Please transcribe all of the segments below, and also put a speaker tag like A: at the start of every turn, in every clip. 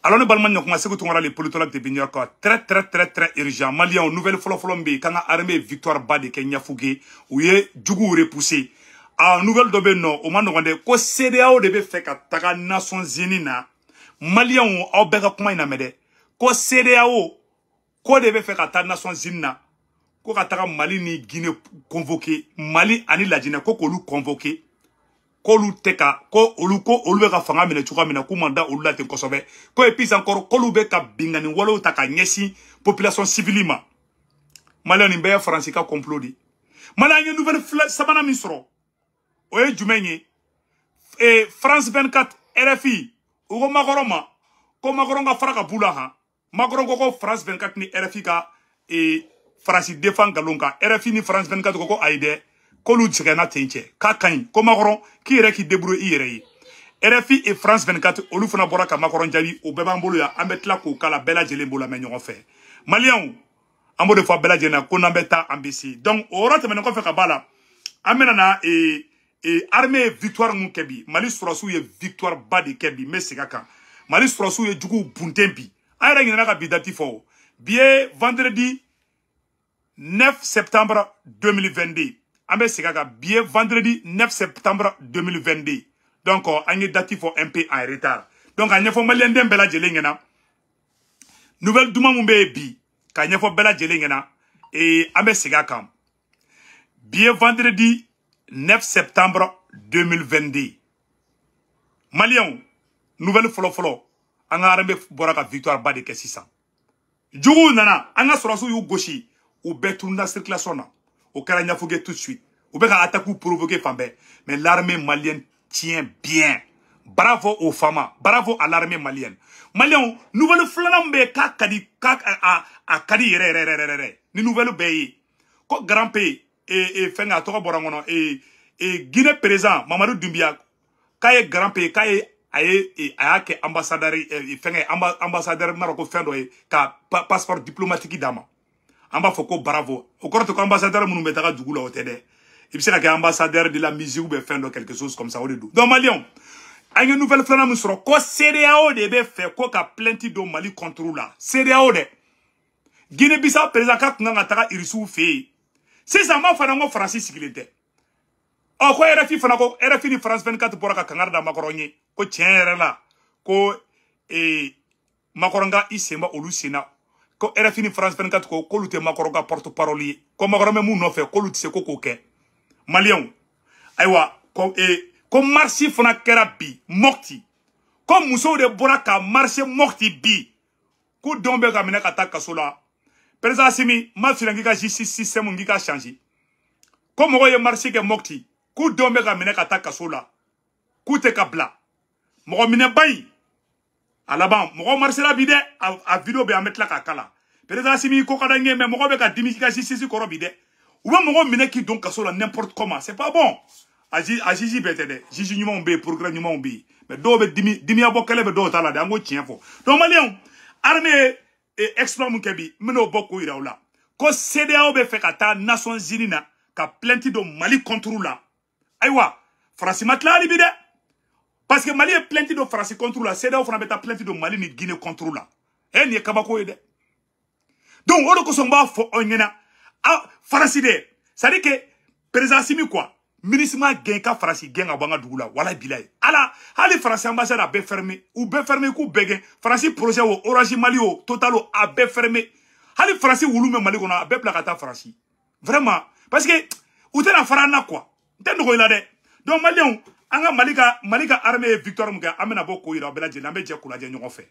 A: Alors ne balima ɲɔgɔn Sékou Tounkara, le politologue de New York, très très très très urgent. Malien, nouvelle fɔlɔ fɔlɔ min bɛ yen k'an ka armée victoire ba de kɛ Ɲafuge, u ye juguw repousser. A nouvelle dɔ bɛ yen nɔ, o ma nɔgɔn dɛ, ko CEDEAO de bɛ fɛ ka taga Nations Unies na. Maliyɛnw, aw bɛɛ ka kuma in lamɛn dɛ, ko CEDEAO ko de bɛ fɛ ka taa Nations Unies na, ko ka taga Mali ni Guinée convoquer, Mali ani Lajinɛ, ko k'olu convoquer, k'olu tɛ ka ko olu ko olu bɛ ka fanga minɛ cogoya min na, k'u man da olu la ten kosɛbɛ, ko et puis encore k'olu bɛ ka binkani walew ta ka ɲɛsin population civile ma. Maliyɛn, nin bɛɛ ye Faransi ka complot de. Maliyɛn ye nouvelle fila sabanan min sɔrɔ, o ye jumɛn ye? France 24, RFI, u ko Macron ma ko Macron ka fara ka b'u la han. Macron ko ko France 24 ni RFI ka Faransi défend nkalon kan. RFI ni France 24 ko ko ayi dɛ, k'olu sɛgɛnna ten cɛ, k'a ka ɲi, ko Macron k'i yɛrɛ k'i débrouiller i yɛrɛ ye. RFI et France 24, olu fana bɔra ka Macron jaabi. O bɛɛ b'an bolo yan, an bɛ tila k'o kala, bɛɛ lajɛlen b'o lamɛn ɲɔgɔn fɛ. Maliyɛnw, an b'o de fɔ bɛɛ lajɛlen na ko n'an bɛ taa, an bɛ se. Donc o yɔrɔ tɛmɛnen kɔfɛ ka b'a la, an bɛna na armée ye victoire mun kɛ bi. Mali sɔrɔsiw ye victoire ba de kɛ bi. N bɛ segin a kan, Mali sɔrɔsiw ye juguw bunten bi. An yɛrɛ ɲinɛna ka bi date fɔ o. Bi ye vendredi 9 septembre 2022. An bɛ segin a kan, bi ye vendredi 9 septembre 2022. Donc an ye date fɔ un peu en retard. Donc a ɲɛfɔ maliyɛnden bɛɛ lajɛlen ɲɛna, nouvelle duman mun bɛ yen bi ka ɲɛfɔ bɛɛ lajɛlen ɲɛna, an bɛ segin a kan, bi ye vendredi 9 septembre 2022. Maliyɛnw, nouvelle fɔlɔ fɔlɔ, an ka armée bɔra ka victoire ba de kɛ sisan. Juguw nana, an ka sɔrɔsiw y'u gosi, u bɛɛ tununa circulation na. O kɛra Ɲafuge tout de suite. U bɛ ka attaque provoquer fan bɛɛ, mais l'armée malienne tient bien. Bravo aux FAMa, bravo à l'armée malienne. Maliyɛnw, nouvelle filanan min bɛ yen k'a ka di, k'a a ka di yɛrɛ yɛrɛ yɛrɛ yɛrɛ ni nouvelle bɛɛ ye, ko grand P fɛn a tɔgɔ bɔra n kɔnɔ, Guinée président Mamadu Doumbouya, k'a ye grand P, k'a ye a ye a y'a kɛ ambassadeur, fɛngɛ ambassadeur n m'a dɔn ko fɛn dɔ ye, ka passeport diplomatique d'a ma. An b'a fɔ ko bravo. O kɔrɔ tɛ ko ambassadeur minnu bɛ taga dugu la, o tɛ dɛ. I bɛ se ka kɛ ambassadeur de la musique ou bien fɛn dɔ, quelque chose comme ça, o de don. Donc maliyɛnw, an ye nouvelle filanan min sɔrɔ, ko CEDEAO de bɛ fɛ ko ka plainte don Mali contre la. CEDEAO dɛ. Guinée Bissau président k'a kun kan ka taga Irisiw fɛ yen sisan. N b'a fɔ ko Faransi sigilen tɛ. Ɔ ko RFI fana, ko RFI ni France 24 bɔra ka kangari da Macron ye, ko tiɲɛ yɛrɛ la, ko Macron ka i sen bɔ olu sen na. Ko RFI ni France 24 ko k'olu tɛ Macron ka porte parole ye, ko Macron bɛ mun nɔfɛ, k'olu tɛ se ko k'o kɛ. Maliyɛnw, ayiwa, ko ko marche fana kɛra bi Mopti, ko musow de bɔra ka marche Mopti bi, ko denw bɛ ka minɛ ka taa kaso la. Président Assimi ma filɛ k'i ka justice système k'i ka changer, ko mɔgɔw ye marche kɛ Mopti, k'u denw bɛ ka minɛ ka taa kaso la, k'u tɛ ka bila mɔgɔ minɛba in. A laban mɔgɔ marchera bi dɛ. A vidéo bɛ, an bɛ tila k'a kala. Président Assimi ko ka d'an ye, mais mɔgɔ bɛ ka dimi ka justice kɔrɔ bi dɛ. U bɛ mɔgɔ minɛ k'i don kaso la n'importe comment, c'est pas bon. A juge bɛɛ tɛ dɛ, juge ɲumanw bɛ yen, procureur ɲumanw bɛ yen, mais dɔw bɛ dimi, dimiya bɔ kɛlɛ bɛ dɔw ta la dɛ. An ko tiɲɛ fɔ. Donc maliyɛnw, armée ye exploit mun kɛ bi, n bɛn'o bɔ k'o yira u la, ko CEDEAO bɛ fɛ ka taa Nations Unies na ka plainte don Mali contre la. Ayiwa, Faransi ma tila hali bi dɛ, parce que Mali ye plainte don Faransi contre la, CEDEAO fana bɛ taa plainte don Mali ni Guinée contre la. Nin ye kabako ye dɛ. Donc o de kosɔn n b'a fɔ aw ɲɛna, a Faransi dɛ, c'est à dire que président Assimi quoi, MINUSMA gɛn ka Faransi gɛn ka bɔ an ka dugu la. Walayi bilayi, ala hali Faransi ambassade a bɛɛ fermé, u bɛɛ fermé, k'u bɛɛ gɛn. Faransi projet o, Orange Mali o, Total o, a bɛɛ fermé. Hali Faransi wulu bɛ Mali kɔnɔ, a bɛɛ bila ka taa Faransi. Vraiment, parce que u tɛna fara an na quoi, n tɛ nɔgɔ i la dɛ. Donc maliyɛnw, an ka Mali ka armée ye victoire mun kɛ, an bɛna bɔ k'o yira bɛɛ lajɛlen, an bɛ jɛ k'u lajɛ ɲɔgɔn fɛ.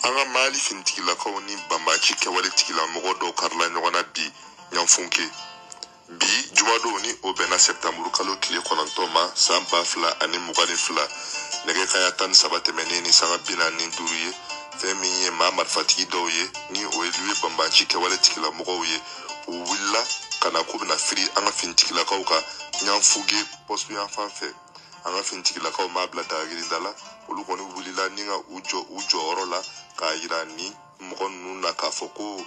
B: An ka Mali finitigilakaw ni banbaci kɛwale tigilamɔgɔ dɔw karila ɲɔgɔn na bi Ɲanfunke. Bi jumadon, ni o bɛnna sɛptanburu kalo tile 9 ma, san 2022, nɛgɛ kaɲa 13 tɛmɛnen ni sanga 45 ye, fɛn min ye maa marifatigi dɔw ye, ni o ye lu ye banbaci kɛwale tigilamɔgɔw ye, u wulila ka na k'u bɛna firi an ka finitigilakaw kan Ɲanfuge pɔsu yan fan fɛ. An ka finitigilakaw m'a bila dagagirinda la, olu kɔni wulila ni ka u jɔ u jɔyɔrɔ la k'a yira ni mɔgɔ ninnu na k'a fɔ ko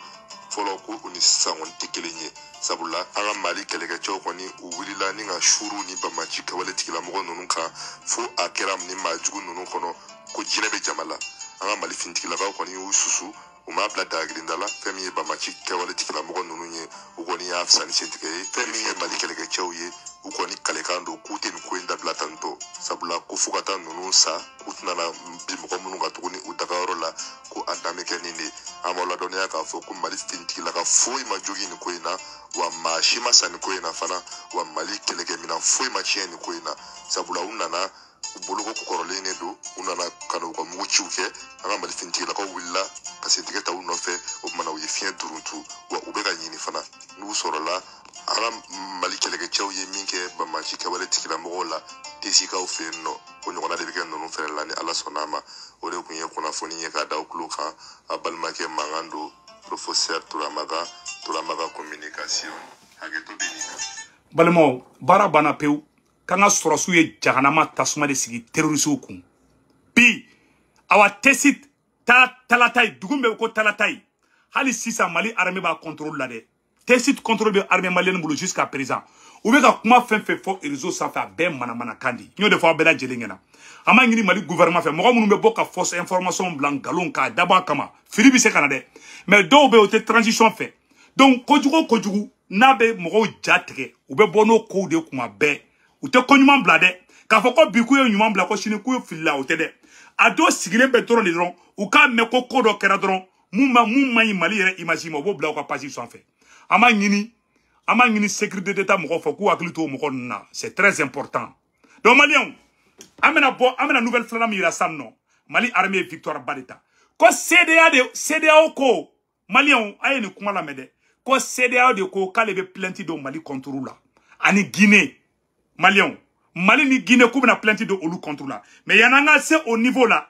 B: fɔlɔ ko u ni sisan kɔni tɛ kelen ye. Sabula an ka Mali kɛlɛkɛcɛw kɔni u wulila ni ka suru ni banbaanci kɛwale tigilamɔgɔ ninnu kan fo a kɛra ni maajugu ninnu kɔnɔ ko jinɛ bɛ jama la. An ka Mali finitigilakaw kɔni y'u susu, u m'a bila dagirinda la. Fɛn min ye banbaanci kɛwale tigilamɔgɔ ninnu ye, u kɔni y'a fisa ni sentigɛ ye. Fɛn min ye Mali kɛlɛkɛcɛw ye, u kɔni kalekan don k'u tɛ nin ko in dabila tantɔ. Sabula ko fo ka taa ninnu sa, k'u tɛna na bi mɔgɔ minnu ka tuguni u dagayɔrɔ la, ko a dan bɛ kɛ nin de. An b'aw ladɔnniya k'a fɔ ko Mali finitigilaka foyi ma jogin nin ko in na, wa maa si ma sa nin ko in na fana, wa Mali kɛlɛkɛminɛn foyi ma tiɲɛ nin ko in na. Sabula u nana u boloko kɔrɔlen de don, u nana ka na u ka muguciw kɛ. An ka Mali finitigilakaw wulila ka sentigɛ ta u nɔfɛ, o kumana u ye fiɲɛ duruntu, wa u bɛ ka ɲini fana. N'u sɔrɔla, an ka Mali kɛlɛkɛcɛw ye min kɛ banbaanci kɛwale tigilamɔgɔw la tesikaw fɛ yen nɔ, o ɲɔgɔnna de bɛ kɛ ninnu fɛnɛ la ni Ala sɔnna a ma. O de tun ye kunnafoni ye k'a da aw tulo kan. A balimakɛ mankan don, professeur Turamaga, Turamaga communication. Hakɛto bɛ nin na.
A: Balimaw, baara banna pewu. K'an ka sɔrɔsiw ye jahanama tasuma de sigi terrorisiw kun bi. Awa tesi talata ye, dugu min bɛ ko talata ye, hali sisan Mali armée b'a contrôle la dɛ. Tesi contrôle bɛ armée malienne bolo jusqu'à présent. U bɛ ka kuma fɛn fɛn fɔ réseau sanfɛ, a bɛɛ manamanakan de. N y'o de fɔ aw bɛɛ lajɛlen ɲɛna. An b'a ɲini Mali gouvernement fɛ, mɔgɔ minnu bɛ bɔ ka fausse information bila nkalon k'a dabɔ a kama, fili bɛ se ka na dɛ. Mais dɔw bɛ yen, o tɛ transition fɛ. Donc kojugu o kojugu n'a bɛ mɔgɔw ja tigɛ, u bɛ bɔ n'o kow de kuma bɛɛ. U tɛ ko ɲuman bila dɛ. K'a fɔ ko bi k'u ye ɲuman bila, ko sini k'u ye filila, o tɛ dɛ. A dɔw sigilen bɛ dɔrɔn de dɔrɔn, u k'a mɛn ko ko dɔ kɛra dɔrɔn, mun ma ɲi Mali yɛrɛ image ma, u b'o bila u ka page sanfɛ. An b'a ɲini sécurité d'État mɔgɔw fɛ k'u hakili to o mɔgɔ ninnu na, c'est très important. Donc maliyɛnw, an bɛna bɔ, an bɛna nouvelle filanan min yira sisan nɔ, Mali armée ye victoire ba de ta. Ko CEDEAO de, CEDEAO ko, maliyɛnw, a ye nin kuma lamɛn dɛ, ko CEDEAO de ko k'ale bɛ plainte don Mali contre la ani Guinée. Maliyɛnw, Mali ni Guinée, k'u bɛna plainte don olu contre la. Mais yan'an ka se au niveau la,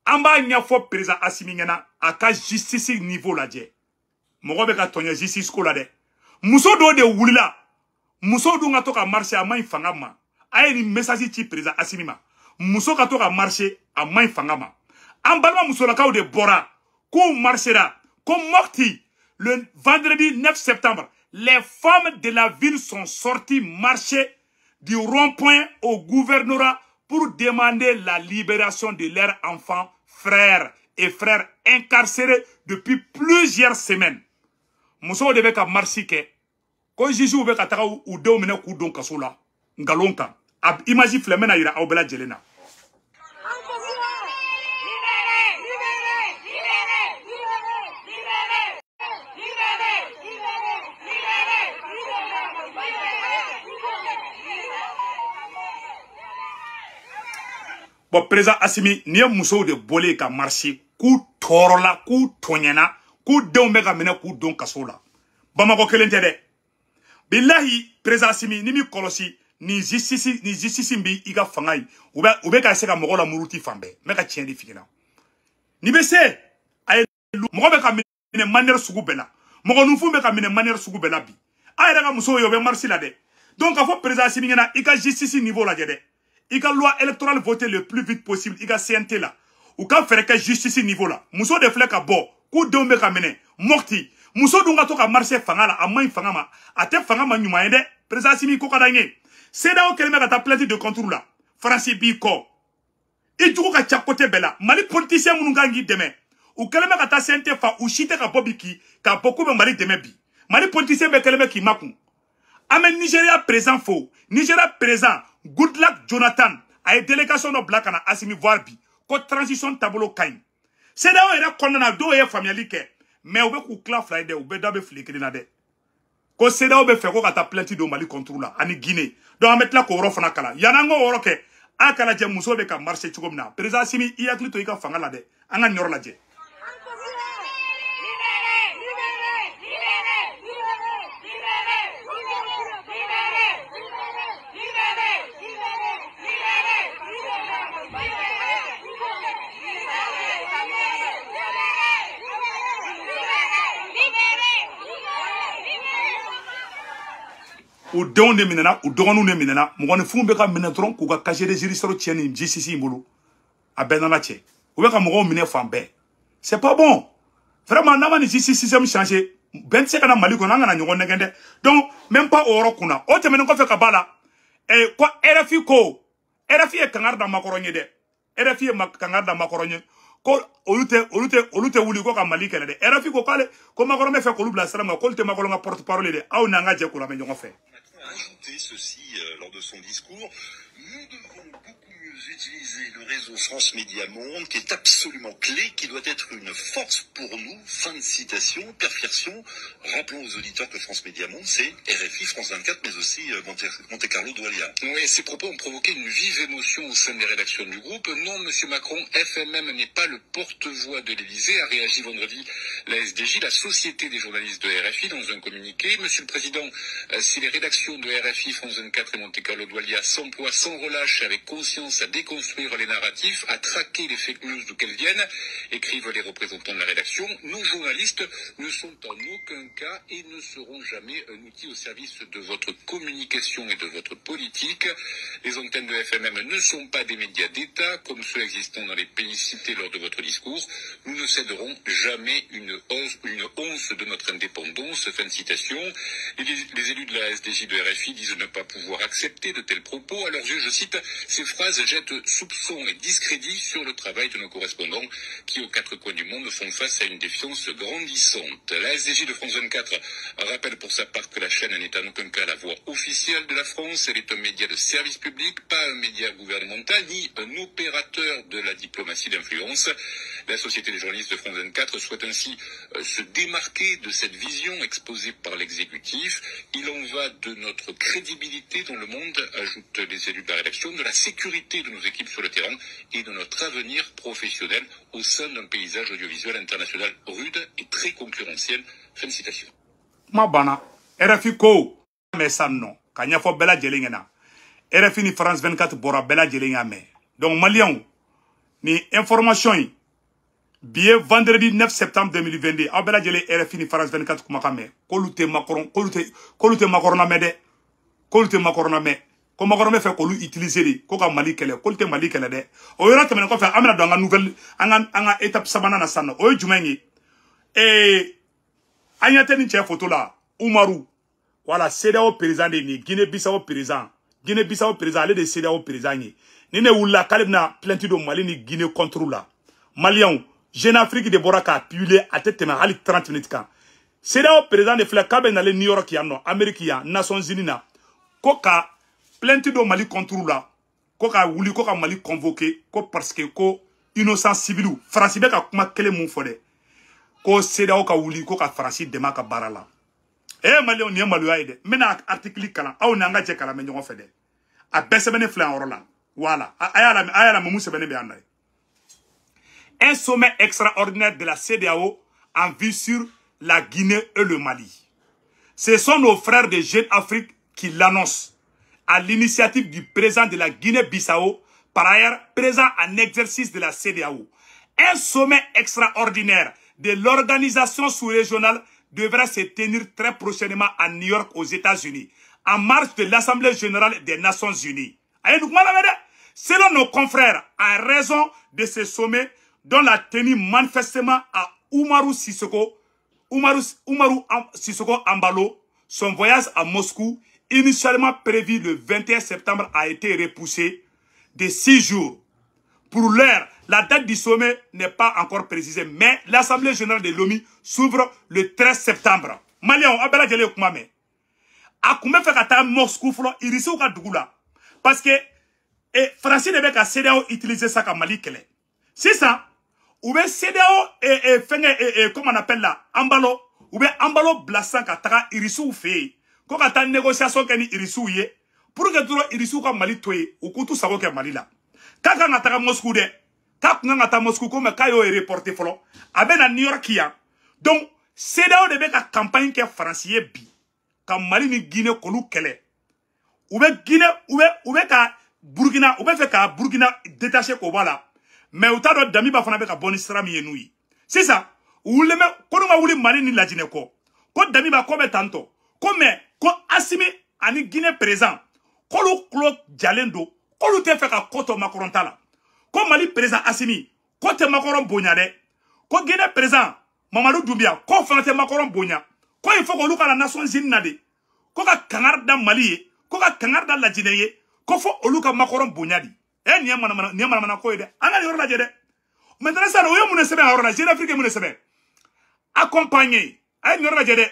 A: an b'a ɲɛfɔ président Assimi ɲɛna, a ka justice niveau lajɛ. Mɔgɔ bɛ ka tɔɲɔ justice ko la dɛ. Muso dɔw de wulila, muso dun ka to ka marcher, a man ɲi fanga ma. A ye nin message ci président Assimi ma: muso ka to ka marcher, a man ɲi fanga ma. An balima musolakaw de bɔra k'u marchera ko Mopti, le vendredi 9 septembre, les femmes de la ville sont sorties marcher du rond-point au gouvernorat pour demander la libération de leurs enfants, frères et frères incarcérés depuis plusieurs semaines. Musow de bɛ ka marche kɛ ko juges bɛ ka taga u denw minɛ k'u don kaso la nkalon kan. A image filɛ, n bɛna yira aw bɛɛ lajɛlen na.
C: Libérez! Libérez! Libérez! Libérez! Libérez! Libérez! Libérez!
A: Bon, président Assimi, nin ye musow de bɔlen ka marche k'u tɔɔrɔla, k'u tɔɲɛna, k'u denw bɛ ka minɛ k'u don kaso la. Bamakɔ kelen tɛ dɛ. Bilahi, président Assimi, ni mi kɔlɔsi ni justice, ni justice bi i ka fanga ye, u bɛ ka se ka mɔgɔw la muruti fan bɛɛ. N bɛ ka tiɲɛ de f'i ɲɛna. Ni bɛ se a ye, mɔgɔ bɛ ka minɛ manière sugu bɛɛ la, mɔgɔninfin bɛ ka minɛ manière sugu bɛɛ la bi. A yɛrɛ ka musow ye, o bɛ marche la dɛ. Donc k'a fɔ président Assimi ɲɛna, i ka justice niveau lajɛ dɛ. I ka loi électorale voter le plus vite possible, i ka CNT la, u ka fɛɛrɛ kɛ justice niveau la. Muso de filɛ ka bɔ k'u denw bɛ ka minɛ Mopti. Muso dun ka to ka marcher fanga la, a man ɲi fanga ma, a tɛ fanga ma ɲuman ye dɛ. Président Assimi, ko ka d'an ye. CEDEAO kɛlen bɛ ka taa plainte de contre la, Faransi b'i kɔ, i jugu ka ca côté bɛɛ la. Mali politicien minnu kan k'i dɛmɛ, u kɛlen bɛ ka taa CNT fa, u si tɛ ka bɔ bi k'i k'a bɔ k'u bɛ Mali dɛmɛ bi. Mali politicien bɛɛ kɛlen bɛ k'i makun. An bɛ Nigéria président fo. Nigéria président Goodluck Jonathan, a ye délégation dɔ bila ka na Assimi voir bi, ko transition taabolo ka ɲi. CEDEAO yɛrɛ kɔnɔna na, dɔw ye faamuyali kɛ, mais u bɛ k'u tila fila ye dɛ, u bɛɛ da bɛ fili kelen na dɛ, ko CEDEAO bɛ fɛ ko ka taa plainte don Mali contre la ani Guinée. Donc an bɛ tila k'o yɔrɔ fana kalan. Yan'an k'o yɔrɔ kɛ, a ka lajɛ muso bɛ ka marcher cogo min na. Président Assimi, i hakili to i ka fanga la dɛ. An ka nin yɔrɔ lajɛ.
C: Libérez! Libérez! Libérez! Libérez! Libérez! Libérez! Libérez! Libérez! Libérez! Libérez!
A: U denw de minɛna, u dɔgɔninw de minɛna. Mɔgɔninfinw bɛ ka minɛ dɔrɔn k'u ka casier de judiciaire tiɲɛ nin justice in bolo. A bɛɛ nana cɛ, u bɛ ka mɔgɔw minɛ fan bɛɛ. C'est pas bon vraiment. N'a ma nin justice système changer. Bɛn tɛ se ka na Mali kɔnɔ, an kana ɲɔgɔn nɛgɛn dɛ. Donc même pas o yɔrɔ kunna. O tɛmɛnen kɔfɛ ka ba la, ko RFI, ko RFI ye kangari da Macron ye dɛ. RFI ye kangari da Macron ye ko olu tɛ wuli ko ka Mali kɛlɛ dɛ. RFI ko k'ale ko Macron bɛ fɛ k'olu bila sira min kan, k'olu tɛ Macron ka porte parole ye dɛ. Aw n'an ka jɛ k'o lamɛn ɲɔgɔn fɛ.
D: Macron a ajouté ceci lors de son discours. Nous devons beaucoup mieux utiliser le réseau France Média Monde, qui est absolument clé, qui doit être une force pour nous. Fin de citation. Perfection. Rappelons aux auditeurs que France Média Monde, c'est RFI, France 24, mais aussi Monte Carlo Doualia.
E: Oui, ces propos ont provoqué une vive émotion au sein des rédactions du groupe. Non, monsieur Macron, FMM n'est pas le porte-voix de l'Élysée, a réagi vendredi la SDJ, la Société des journalistes de RFI, dans un communiqué. Monsieur le Président, si les rédactions de RFI, France 24 et Monte Carlo Doualia s'emploient sans relâche et avec conscience à déconstruire les narratifs, à traquer les fake news d'où qu'elles viennent, écrivent les représentants de la rédaction, nos journalistes ne sont en aucun cas et ne seront jamais un outil au service de votre communication et de votre politique. Les antennes de FMM ne sont pas des médias d'État comme ceux existant dans les pays cités lors de votre discours. Nous ne céderons jamais une once de notre indépendance. Fin de citation. Les élus de la SDJ de RFI disent ne pas pouvoir accepter de tels propos. À leurs yeux, je cite, ces phrases jettent soupçons et discrédit sur le travail de nos correspondants qui, aux quatre coins du monde, font face à une défiance grandissante. La SDJ de France 24 rappelle pour sa part que la chaîne n'est en aucun cas la voix officielle de la France. Elle est un média de service public, pas un média gouvernemental, ni un opérateur de la diplomatie d'influence. La Société des journalistes de France 24 souhaite ainsi se démarquer de cette vision exposée par l'exécutif. Il en va de notre crédibilité dans le monde, ajoutent les élus de la rédaction, de la sécurité de nos équipes sur le terrain et de notre avenir professionnel au sein d'un paysage audiovisuel international rude et très concurrentiel. Fin de citation.
A: Kuma banna. RFI ko mɛn sisan nɔ ka ɲɛfɔ bɛɛ lajɛlen ɲɛna. RFI ni France 24 bɔra, bɛɛ lajɛlen y'a mɛn. Donc maliyɛnw, ni information in, bi ye vendredi 9 septembre 2022, aw bɛɛ lajɛlen RFI ni France 24 kumakan mɛn k'olu tɛ Macron, k'olu tɛ Macron lamɛn dɛ, k'olu tɛ Macron lamɛn, ko Macron bɛ fɛ k'olu utiliser de ko ka Mali kɛlɛ, k'olu tɛ Mali kɛlɛ dɛ. O yɔrɔ tɛmɛnen kɔfɛ, an bɛna don an ka nouvelle, an ka étape sabanan na sisan nɔ. O ye jumɛn ye? An ɲɛ tɛ nin cɛ photo la, Umaru, voilà, CEDEAO président de ye nin ye, Guinée Bissau président. Guinée Bissau président, ale de ye CEDEAO président ye. Ni ne wulila k'ale bɛna plainte don Mali ni Guinée contre la, maliyɛnw, Jeune Afrique de bɔra k'a publier, a tɛ tɛmɛ hali 30 minutes kan. CEDEAO président de filɛ k'a bɛ nalen New York yan nɔ, Amérique yan, Nations Unies na, ko ka plainte don Mali contre la, ko ka wuli ko ka Mali convoquer, ko parce que ko innocent civil. Faransi bɛ ka kuma kelen mun fɔ dɛ, ko CEDEAO ka wuli ko ka Faransi dɛmɛ a ka baara la. Maliyɛnw, nin ye maloya ye dɛ. N bɛna article kalan, aw n'an ka jɛ kalan mɛn ɲɔgɔn fɛ dɛ. A bɛɛ sɛbɛnnen filɛ yan yɔrɔ la. Voilà, a y'a lamɛn, a y'a lamɛn mun sɛbɛnnen bɛ yan nɔ. Un sommet extraordinaire de la CEDEAO en vue sur la Guinée et le Mali. Ce sont nos frères de Jeune Afrique qui l'annoncent, à l'initiative du président de la Guinée-Bissau, par ailleurs président en exercice de la CEDEAO. Un sommet extraordinaire de l'organisation sous-régionale devrait se tenir très prochainement à New York, aux États-Unis, en marge de l'Assemblée générale des Nations Unies. Selon nos confrères, en raison de ce sommet, dont la tenue manifestement à Umaru Sissoko, Umaru Sissoko Embalo, son voyage à Moscou, initialement prévu le 21 septembre, a été repoussé de 6 jours. Pour l'heure, la date du sommet n'est pas encore précisée, mais l'Assemblée générale de l'ONU s'ouvre le 13 septembre. Maliens, a bɛɛ lajɛlen kuma mɛn. A kun bɛ fɛ ka taa Moscou fɔlɔ, Irisiw ka dugu la. Parce que Faransi de bɛ ka CEDEAO utiliser sa ka Mali kɛlɛ. Sisan, u bɛ CEDEAO fɛngɛ comment on appelle là, Embalo, u bɛ Embalo bila sisan ka taga Irisiw fɛ yen. Ko ka taa négociation kɛ ni Irisiw ye pour que dɔrɔn Irisiw ka Mali to yen, u k'u t'u sago kɛ Mali la. K'a kan ka taga Moscou dɛ, k'a kun kan ka taa Moscou ko, mais k'a y'o reporter fɔlɔ, a bɛ na New York yan. Donc CEDEAO de bɛ ka campagne kɛ Faransi ye bi ka Mali ni Guinée k'olu kɛlɛ. U bɛ Guinée, u bɛ ka Burkina, u bɛ fɛ ka Burkina détacher k'o bɔ a la, mais u t'a dɔn Damiba fana bɛ ka bɔ ni sira min ye n'u ye. Sisan u wulilen bɛ ko n'u ma wuli Mali ni Lajinɛ kɔ, ko Damiba ko bɛ tantɔ ko, mais ko Asimi ani Guinée président, k'olu tulo jalen don, k'olu tɛ fɛ ka ko to Macron ta la, ko Mali président Asimi ko tɛ Macron bonya dɛ, ko Guinée président Mamadu Doumbia k'o fana tɛ Macron bonya. Ko il faut k'olu ka na Nations Unies na de. Ko ka kangari da Mali ye, ko ka kangari da Lajinɛ ye, ko fo olu ka Macron bonya di. Eh nin ye manamana ko ye dɛ. An ka nin yɔrɔ lajɛ dɛ. Maintenant sisan o ye mun de sɛbɛn a yɔrɔ la? Jeune Afrique ye mun de sɛbɛn? Accompagné. A ye nin yɔrɔ lajɛ dɛ.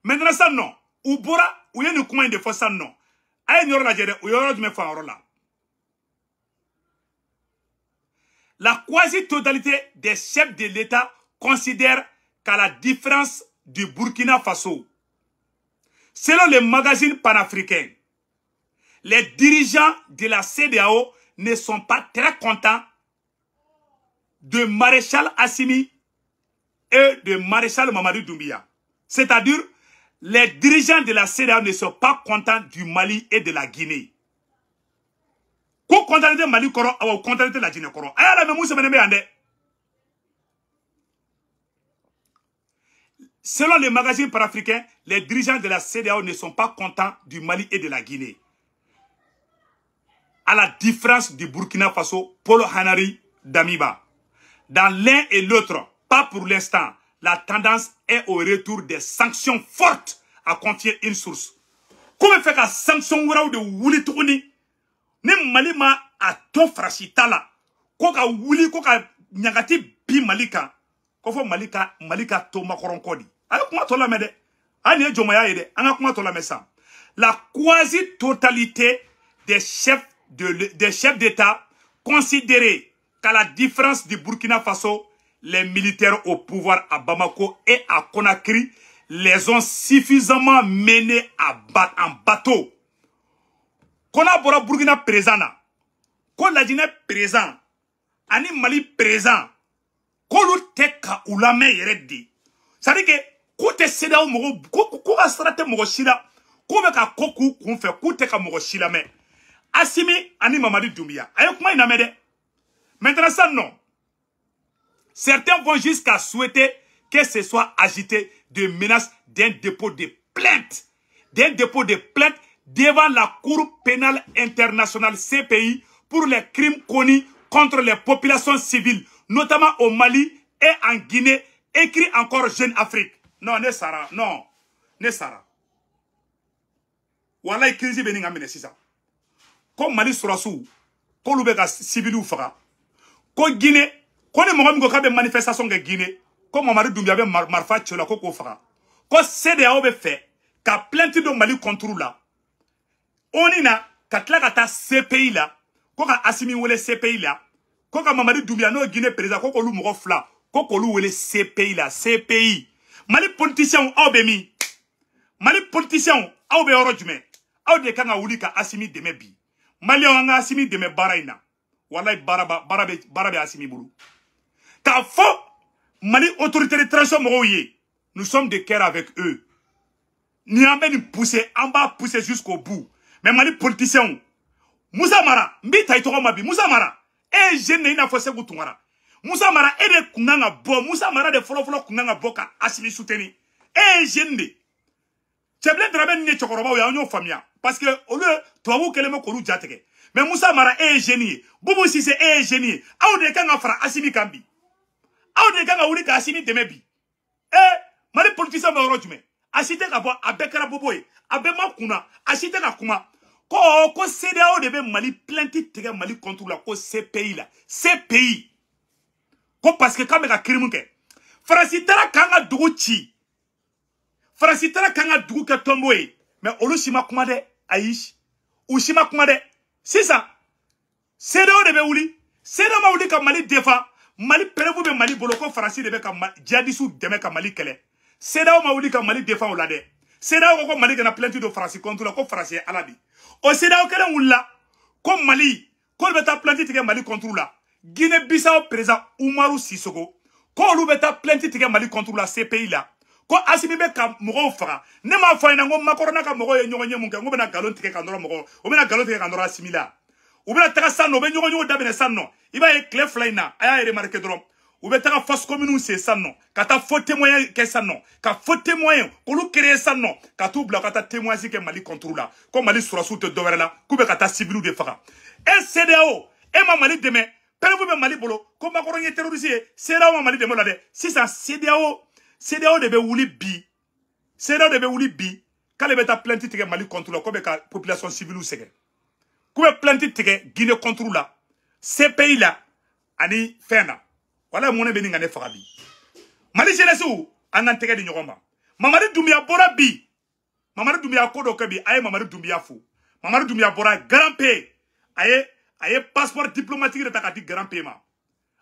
A: Maintenant sisan nɔ, u bɔra u ye nin kuma in de fɔ sisan nɔ. A ye nin yɔrɔ lajɛ dɛ, u ye yɔrɔ jumɛn fɔ a yɔrɔ la? La quasi-totalité des chefs de l'État considèrent qu'à la différence du Burkina Faso, selon le magazine panafricain, les dirigeants de la CEDEAO ne sont pas très contents de Maréchal Assimi et de Maréchal Mamadi Doumbouya. C'est-à-dire, les dirigeants de la CEDEAO ne sont pas contents du Mali et de la Guinée. Ko content Mali kɔrɔ, awa content la Guinée kɔrɔ. Aya la mɛ mun sɛbɛnnen bɛ yan dɛ. Selon le magazine panafricain, les dirigeants de la CEDEAO ne sont pas contents du Mali et de la Guinée. À la différence du Burkina Faso, Paul Henri Damiba. Dans l'un et l'autre, pas pour l'instant, la tendance est au retour des sanctions fortes, a confié une source. Comment faire que sanction wɛrɛw de wuli tuguni? Ni Mali ma a to Faransi ta la, ko ka wuli, ko ka ɲagati bi Mali kan, ko fɔ Mali ka to Macron kɔ di. A ye kuma tɔ lamɛn dɛ. Hali nin ye jɔnmaya ye dɛ. An ka kuma tɔ lamɛn sisan. La quasi-totalité des chefs d'État considérés qu'à la différence du Burkina Faso, les militaires au pouvoir à Bamako et à Conakry les ont suffisamment menés en bateau. Qu'on a bɔra Burkina présent na, ko Lajinɛ présent, ani Mali présent, k'olu tɛ ka u lamɛn yɛrɛ de. C'est-à-dire que k'u tɛ CEDEAO mɔgɔw, k'u ka sira tɛ mɔgɔ si la, k'u bɛ ka ko k'u kun fɛ, k'u tɛ ka mɔgɔ si lamɛn. Assimi ani Mamadi Doumbouya, a ye kuma in lamɛn dɛ. Maintenant ça non. Certains vont jusqu'à souhaiter que ce soit agité de menaces d'un dépôt de plainte, d'un dépôt de plainte devant la Cour pénale internationale CPI pour les crimes commis contre les populations civiles, notamment au Mali et en Guinée, écrit encore Jeune Afrique. Non, ne Sara, non, ne Sara. Walayi crise bɛ nin ka minɛ sisan. Ko Mali sɔrɔsiw, k'olu bɛ ka civiliw faga. Ko Guinée, ko ni mɔgɔ min ko k'a bɛ manifestation kɛ Guinée, ko Mamadi Doumbouya bɛ marifa ci o la ko k'o faga. Ko CEDEAO bɛ fɛ ka plainte don Mali contre la. ONU na ka tila ka taa CPI la, ko ka Assimi wele CPI la, ko ka Mamadi Doumbouya n'o ye Guinée président, ko k'olu mɔgɔ fila, ko k'olu wele CPI la, CPI. Mali politiciens aw bɛ min? Mali politiciens aw bɛ yɔrɔ jumɛn? Aw de kan ka wuli ka Assimi dɛmɛ bi. Maliyɛnw an ka Assimi dɛmɛ baara in na. Walayi baara bɛ Assimi bolo. K'a fɔ Mali autorité de transition mɔgɔw ye, nous sommes de cœur avec eux. Ni an bɛ nin pousser, an b'a pousser jusqu'au bout. Mais Mali politiciens, Moussa Mara, n b'i ta i tɔgɔ ma bi, Moussa Mara, e ye jeune de i n'a fɔ Sékou Tounkara. Moussa Mara, e de kun kan ka bɔ, Moussa Mara de fɔlɔ-fɔlɔ kun kan ka bɔ ka Assimi soutenir. E ye jeune de. Cɛbilen Dramé ninnu ye cɛkɔrɔbaw ye, an y'o faamuya. Parce que olu ye tubabuw kɛlen bɛ k'olu jatigɛ. Mais Moussa Mara, e ye jeune ye. Boubou Cissé, e ye jeune ye. Aw de kan ka fara Assimi kan bi. Aw de kan ka wuli ka Assimi dɛmɛ bi. Eh, Mali politicien bɛ yɔrɔ jumɛn? A si tɛ ka bɔ, a bɛɛ kɛra bobo ye. A bɛɛ ma kunna, a si tɛ ka kuma. Ko CEDEAO de bɛ Mali plainte tigɛ Mali contre la, ko CPI la, CPI. Ko parce que k'an bɛ ka crime kɛ. Faransi taara k'an ka dugu ci. Faransi taara k'an ka dugu kɛ tɔnbo ye. Mais olu si ma kuma dɛ, ayi. U si ma kuma dɛ. Sisan, CEDEAO de bɛ wuli. CEDEAO ma wuli ka Mali défend. Mali preuve bɛ Mali bolo ko Faransi de bɛ ka djihadistes dɛmɛ ka Mali kɛlɛ. CEDEAO ma wuli ka Mali défend o la dɛ. CEDEAO ko Mali kana plainte don Faransi contre la, ko Faransi ye Ala de. O CEDEAO kelen wulila ko Mali, k'olu bɛ taa plainte tigɛ Mali contre la. Guinée-Bissau président Umaru Sissoko, k'olu bɛ taa plainte tigɛ Mali contre la CPI la. Ko Assimi bɛ ka mɔgɔw faga. Ne m'a fɔ a ɲɛna ko Macron n'a ka mɔgɔw ye ɲɔgɔn ye mun kɛ, n ko bɛna nkalon tigɛ ka nɔrɔ mɔgɔw, o bɛna nkalon tigɛ ka nɔrɔ Assimi la. U bɛna taga san nɔ, u bɛ ɲɔgɔn ɲɔgɔn daminɛ san nɔ. I b'a ye tile fila in na, a y'a remarqué dɔrɔn. U bɛ taga fausse commune sen san nɔ, ka taa faux témoin kɛ san nɔ, ka faux témoin k'olu créer san nɔ, ka t'u bila ka taa témoignage kɛ Mali contre la, ko Mali sɔrɔsiw tɛ dɔwɛrɛ la, k'u bɛ ka taa civiliw de faga. E CEDEAO, e ma Mali dɛmɛ, preuve bɛ Mali bolo ko Macron ye terroriste ye, CEDEAO ma Mali dɛmɛ o la dɛ. Sisan CEDEAO CEDEAO de bɛ wuli bi, CEDEAO de bɛ wuli bi k'ale bɛ taa plainte tigɛ Mali contre la, ko bɛ ka population civile sɛgɛn, k'u bɛ plainte tigɛ Guinée contre la, CPI la ani fɛn na. Wala mun bɛ nin ka ne faga bi? Mali jeunesse, an k'an tɛgɛ di ɲɔgɔn ma. Mamadi Doumbouya bɔra bi, Mamadi Doumbouya ko dɔ kɛ bi, a ye Mamadi Doumbouya fo. Mamadi Doumbouya bɔra grand P, a ye passeport diplomatique de ta ka di grand P ma.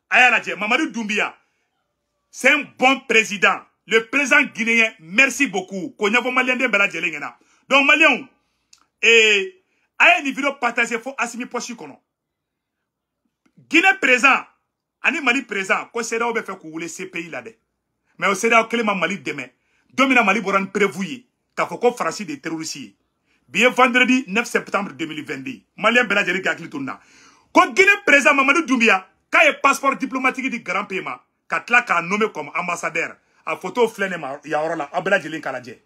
A: A y'a lajɛ, Mamadi Doumbouya, c'est un bon président, le président guinéen, merci beaucoup. K'o ɲɛfɔ maliyɛnden bɛɛ lajɛlen ɲɛna. Donc maliyɛnw, a ye nin vidéo partager fo Asimi poche kɔnɔ. Guinée président ani Mali président, ko CEDEAO bɛ fɛ k'u wele CPI la dɛ. Mais o CEDEAO kelen ma Mali dɛmɛ don min na Mali bɔra ni preuve ye k'a fɔ ko Faransi de ye terroriste ye. Bi ye vendredi 9 septembre 2022. Maliyɛn bɛɛ lajɛlen k'i hakili to nin na, ko Guinée président Mamadi Doumbouya k'a ye passeport diplomatique di grand P ma, ka tila k'a nommer comme ambassadeur. A photo filɛ ne ma yan yɔrɔ la, aw bɛɛ lajɛlen k'a lajɛ.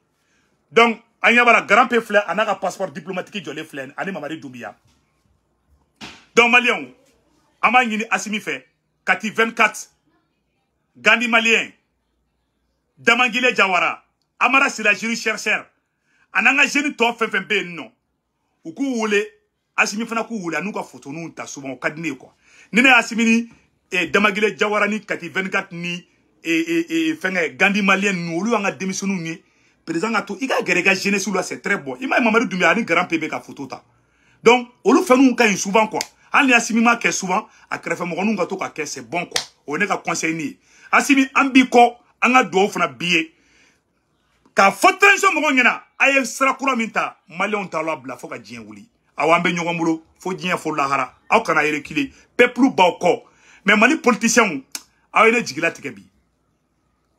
A: Donc an ɲɛ b'a la, grand P filɛ, a n'a ka passeport diplomatique jɔlen filɛ, ani Mamadi Doumbouya. Donc maliyɛnw, an b'a ɲini Asimi fɛ, Kati 24, Gandhi malien, Damangile Jawara, Amara Sila juriste chercheur, a n'an ka jeune tɔ fɛn fɛn bɛ yen nɔ, u k'u wele. Asimi fana k'u wele, a n'u ka photoninw ta souvent, o ka di ne ye quoi. Ni ne ye Asimi ni Damangile Jawara ni Kati 24 ni fɛngɛ Gandhi malien ninnu, olu y'an ka denmisɛnninw ye. Président ka to i ka gɛrɛ i ka jeunesse la, c'est très bon. I m'a ye, Mamadi Doumbouya ani grand P bɛ ka photo ta. Donc olu fɛnw ka ɲi souvent quoi. Hali ni Asimi ma kɛ souvent, a kɛrɛfɛmɔgɔninw ka to ka kɛ, c'est bon quoi. O ye ne ka conseil ni ye. Asimi, an b'i kɔ, an ka dugawu fana b'i ye. K'a fɔ transition mɔgɔw ɲɛna, a ye sira kura min ta, maliyɛnw t'a la bila fo ka diɲɛ wuli. Awɔ, an bɛ ɲɔgɔn bolo fo diɲɛ fo lahara. Aw kana reculer, peuple b'aw kɔ. Mais Mali politiciens, aw ye ne jigilatigɛ bi.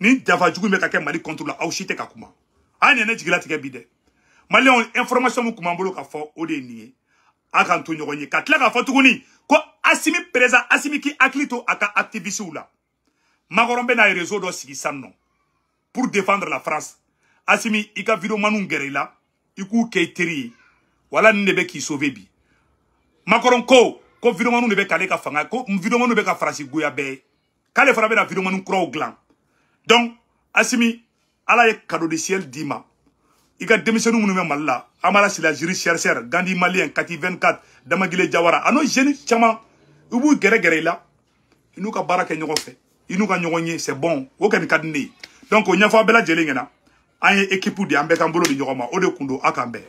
A: Ni dafa jugu bɛ ka kɛ Mali contre la, aw si tɛ ka kuma. A ye ne jigilatigɛ bi dɛ. Maliyɛnw, information min kun b'an bolo ka fɔ, o de ye nin ye. A k'an to ɲɔgɔn ye. Ka tila k'a fɔ tuguni ko Asimi, président Asimi k'i hakili to a ka activistes la. Macron bɛ na réseau dɔ sigi sisan nɔ pour défendre la France. Asimi, i ka vidéomanw gɛrɛ i la, i k'u kɛ i teri ye. Wala nin de bɛ k'i sauver bi. Macron ko vidéomanw de bɛ k'ale ka fanga, ko vidéomanw bɛ ka Faransi goya bɛɛ ye, k'ale fana bɛna vidéoman kuraw dilan. Donc Asimi, Ala ye cadeau du ciel d'i ma. I ka denmisɛnnin minnu bɛ Mali la, Amara Sila juriste chercheur, Gandhi malien, Kati 24, Damagile Jawara, a n'o jeune caman, i b'u gɛrɛ gɛrɛ i la, i n'u ka baara kɛ ɲɔgɔn fɛ, i n'u ka ɲɔgɔn ye, c'est bon. O kɔni ka di ne ye. Donc o ɲɛfɔ a bɛɛ lajɛlen ɲɛna. An ye équipe de ye, an bɛɛ k'an bolo di ɲɔgɔn ma. O de kun don. A k'an bɛn.